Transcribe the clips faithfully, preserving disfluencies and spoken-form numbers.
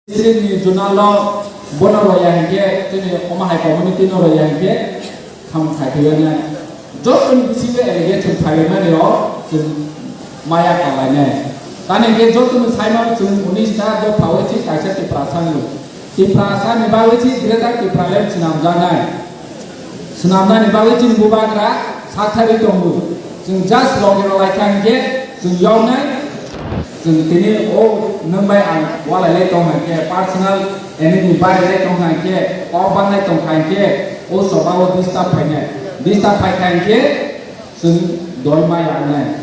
Chini journal o bono roya hinkhe, chini omo hai community no roya hinkhe, samung sai thaiwi nai. Joto ni bisingo allegation thaiwi mani rok chwng maya kalainai. Tani hinkhe joto ni saimano chwng unis ta dopha wi si kaisa Tiprasa ni. Tiprasa ni bagwi si Greater Tipraland swnamjaknai. Swnamnani bagwi chini bubagra sakthari tongo. Chwng just logi rwlai kha hinkhe chwng yoknai. Chwng tini o nwng bai ang walai lai tong kha hinkhe, personal enemy bai lai tong kha hinkhe, kok bangnai tong kha hinkhe, o choba o disturb phainai. Disturb phai kha hinkhe chwng dol mai angnai.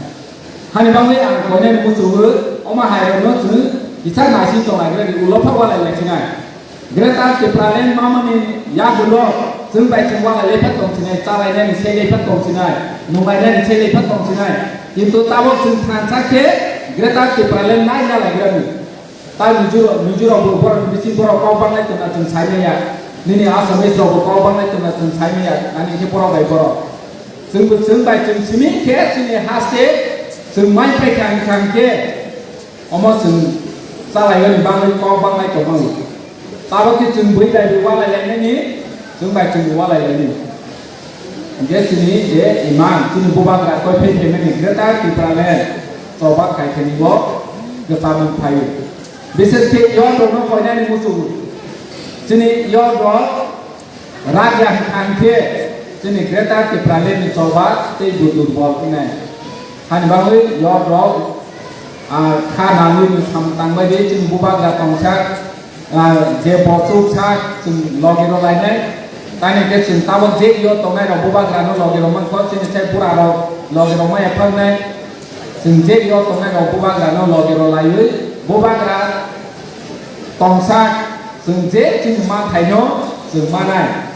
Hani bagwi ang koinani muchungo, omo hai rokno chwng kisa naising tong lai gra di, ulo pha walai lai sinai. Greater Tipraland mamani yagulo chwng bai chwng walai lai pha tong sinai, chalainani sai lai pha tong sinai, nunglainani sai lai pha tong sinai. Kintu tabok chwng thansa khe Greater Tipraland nai na lai gra di. Ta Mizoram, Mizoram bo borok ni bising borok kok banglai tongna chwng sai maya. Nini Assamese rok bo kok banglai tongna chwng sai maya. Ani khe borok bai borok. Chwng bo chwng bai chwng simi khe chini haste chwng mai pai kha wng kha khe omo chwng chalai ni bagwi kok banglai tong mani. Tabok khe chwng bui bai bo walai lai nani, chwng bai chwng bo walai lai ni. Hingke chini je imang, chini bubagra koi phai phaimani Greater Tipraland choba kaikhani bo kwchangmung phaio. Bishes khe yorok rokno koinani muchungo. Chini yorok rok ragya hwnkha hinkhe chini Greater Tipraland ni choba tei bo durbol wngnai. Hani bagwi yorok rok, ah, kha nangwi ni samung tangbai di chini bubagra tongsa. Ah, je bo chuksa chwng logi rw lainai, tani khe chwng tabok je yo tongnai rok bubagra no logi rw mankho, chini sai bura rok logi rw maya phangnai, chwng je yo tongnai rok bubagra no logi rw laiwi bubagra tongsa chwng je chini manthai no chwng manai.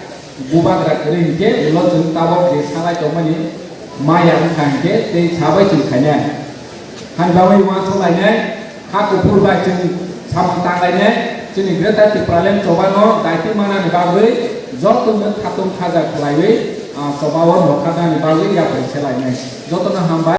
Bubagra kwrwi hinkhe ulo chwng tabok je salai tongmani maya wngkha hinkhe tei sabai chwng khainai. Hani bagwi uansuk lainai, ha kuphur bai chwng samung tang lainai, chini Greater Tipraland chobano daitwi manani bagwi jotono khatung khaja khlaiwi, ah, chobao nokharnani bagwi yapri se lainai. Jotono hambai.